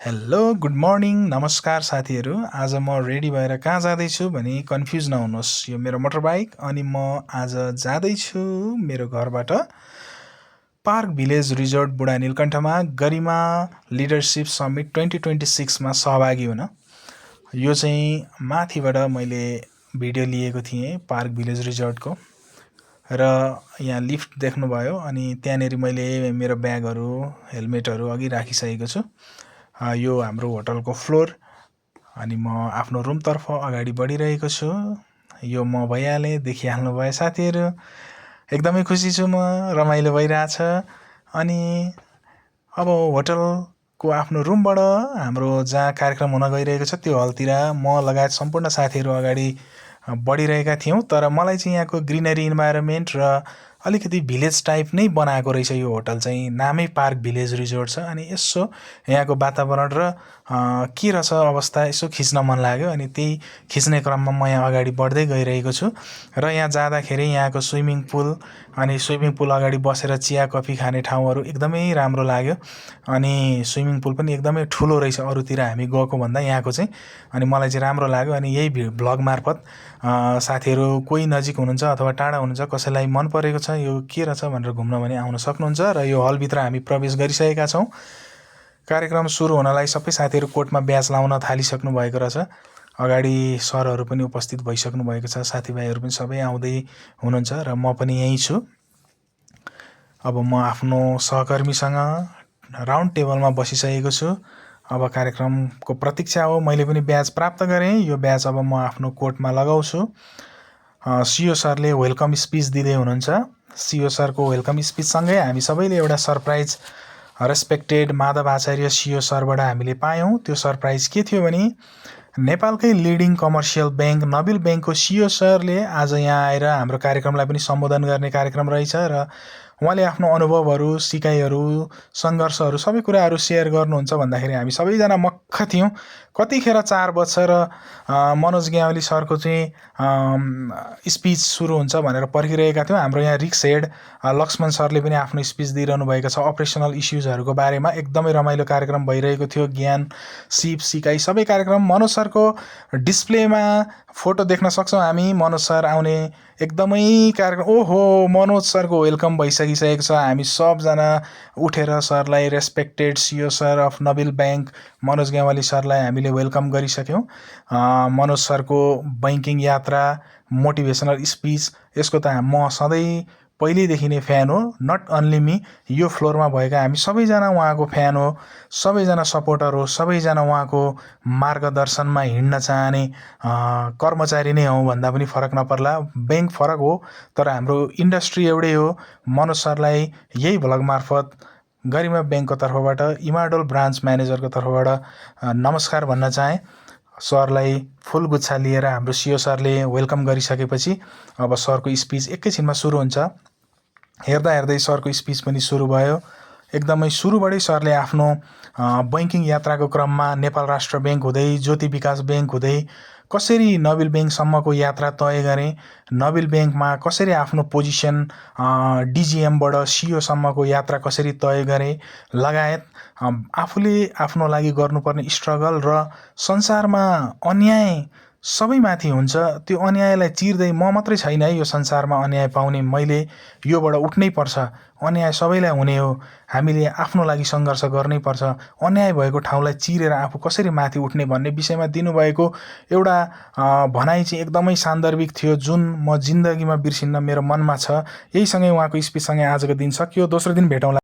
Hello, good morning, नमस्कार साथीहरू। आज म रेडी भएर कहाँ जाँदैछु भने कन्फ्युज नहुनुहोस्। यो मेरो मोटर बाइक अनि म आज जाँदैछु मेरो घरबाट पार्क भिलेज रिजोर्ट बुढा नीलकण्ठमा गरिमा लिडरसिप समिट 2026मा सहभागी हुन। यो चाहिँ माथिबाट मैले भिडियो लिएको थिएँ पार्क भिलेज रिजोर्टको र यहाँ लिफ्ट देख्नुभयो अनि त्यहाँनेरि मैले मेरो ब्यागहरू हेलमेटहरू अघि राखिसकेको छु। यो हाम्रो होटलको फ्लोर अनि म आफ्नो रुमतर्फ अगाडि बढिरहेको छु। यो म भइहालेँ, देखिहाल्नु भयो साथीहरू। एकदमै खुसी छु म, रमाइलो भइरहेछ। अनि अब होटलको आफ्नो रुमबाट हाम्रो जहाँ कार्यक्रम हुन गइरहेको छ त्यो हलतिर म लगायत सम्पूर्ण साथीहरू अगाडि बढिरहेका थियौँ। तर मलाई चाहिँ यहाँको ग्रिनरी इन्भाइरोमेन्ट र अलिकति भिलेज टाइप नै बनाएको रहेछ यो होटल चाहिँ। नामै पार्क भिलेज रिजोर्ट छ अनि यसो यहाँको वातावरण र के रहेछ अवस्था यसो खिच्न मन लाग्यो अनि त्यही खिच्ने क्रममा म यहाँ अगाडि बढ्दै गइरहेको छु। र यहाँ जाँदाखेरि यहाँको स्विमिङ पुल अनि स्विमिङ पुल अगाडि बसेर चिया कफी खाने ठाउँहरू एकदमै राम्रो लाग्यो। अनि स्विमिङ पुल पनि एकदमै ठुलो रहेछ अरूतिर हामी गएको भन्दा यहाँको चाहिँ। अनि मलाई चाहिँ राम्रो लाग्यो। अनि यही भ्लग मार्फत साथीहरू कोही नजिक हुनुहुन्छ अथवा टाढा हुनुहुन्छ कसैलाई मन परेको छ यो के रहेछ भनेर घुम्न भने आउन सक्नुहुन्छ। र यो हलभित्र हामी प्रवेश गरिसकेका छौँ। कार्यक्रम सुरु हुनलाई सबै साथीहरू कोटमा ब्याज लाउन थालिसक्नु भएको रहेछ। अगाडि सरहरू पनि उपस्थित भइसक्नु भएको छ, साथीभाइहरू पनि सबै आउँदै हुनुहुन्छ र म पनि यहीँ छु। अब म आफ्नो सहकर्मीसँग राउन्ड टेबलमा बसिसकेको छु। अब कार्यक्रमको प्रतीक्षा हो। मैले पनि ब्याज प्राप्त गरेँ। यो ब्याज अब म आफ्नो कोटमा लगाउँछु। सिओ सरले वेलकम स्पिच दिँदै हुनुहुन्छ। सिओ सरको वेलकम स्पिचसँगै हामी सबैले एउटा सरप्राइज रेस्पेक्टेड माधव आचार्य सिओ सरबाट हामीले पायौँ। त्यो सरप्राइज के थियो भने नेपालकै लिडिङ कमर्सियल ब्याङ्क नबिल ब्याङ्कको सिओ सरले आज यहाँ आएर हाम्रो कार्यक्रमलाई पनि सम्बोधन गर्ने कार्यक्रम रहेछ र उहाँले आफ्नो अनुभवहरू, सिकाइहरू, सङ्घर्षहरू सबै कुराहरू सेयर गर्नुहुन्छ भन्दाखेरि हामी सबैजना मक्ख थियौँ। कतिखेर 4 बज्छ र मनोज ग्यावाली सरको चाहिँ स्पिच सुरु हुन्छ भनेर पर्खिरहेका थियौँ। हाम्रो यहाँ रिक्स हेड लक्ष्मण सरले पनि आफ्नो स्पिच दिइरहनु भएको छ अपरेसनल इस्युजहरूको बारेमा। एकदमै रमाइलो कार्यक्रम भइरहेको थियो। ज्ञान, सिप, सिकाइ सबै कार्यक्रम। मनोज सरको डिस्प्लेमा फोटो देख्न सक्छौँ हामी। मनोज सर आउने एकदमै कार्यक्रम। ओहो, मनोज सरको वेलकम भइसकिसकेको छ। हामी सबजना उठेर सरलाई respected CEO sir of Nabil bank Manoj Gyawali सरलाई हामीले वेलकम गरिसक्यौँ। मनोज सरको बैङ्किङ यात्रा, मोटिभेसनल स्पिच यसको त म सधैँ पहिल्यैदेखि नै फ्यान हो। नट अन्ली मी, यो फ्लोरमा भएका हामी सबैजना उहाँको फ्यान हो, सबैजना सपोर्टर हो, सबैजना उहाँको मार्गदर्शनमा हिँड्न चाहने कर्मचारी नै हौँ भन्दा पनि फरक नपर्ला। ब्याङ्क फरक हो तर हाम्रो इन्डस्ट्री एउटै हो। मनोज सरलाई यही भ्लग मार्फत गरिमा ब्याङ्कको तर्फबाट, इमाडोल ब्रान्च म्यानेजरको तर्फबाट नमस्कार भन्न चाहेँ। सरलाई फुलगुच्छा लिएर हाम्रो सिओ सरले वेलकम गरिसकेपछि अब सरको स्पिच एकैछिनमा सुरु हुन्छ। हेर्दा हेर्दै सरको स्पिच पनि सुरु भयो। एकदमै सुरुबाटै सरले आफ्नो बैङ्किङ यात्राको क्रममा नेपाल राष्ट्र ब्याङ्क हुँदै ज्योति विकास ब्याङ्क हुँदै कसरी नबिल ब्याङ्कसम्मको यात्रा तय गरेँ, नबिल ब्याङ्कमा कसरी आफ्नो पोजिसन डिजिएमबाट सिओसम्मको यात्रा कसरी तय गरेँ लगायत आफूले आफ्नो लागि गर्नुपर्ने स्ट्रगल र संसारमा अन्याय सबैमाथि हुन्छ। त्यो अन्यायलाई चिर्दै म मात्रै छैन है यो संसारमा अन्याय पाउने, मैले योबाट उठ्नै पर्छ। अन्याय सबैलाई हुने हो। हामीले आफ्नो लागि सङ्घर्ष गर्नै पर्छ। अन्याय भएको ठाउँलाई चिरेर आफू कसरी माथि उठ्ने भन्ने विषयमा दिनुभएको एउटा भनाइ चाहिँ एकदमै सान्दर्भिक थियो, जुन म जिन्दगीमा बिर्सिन्न, मेरो मनमा छ। यहीसँगै उहाँको स्पिचसँगै आजको दिन सकियो। दोस्रो दिन भेटौँला।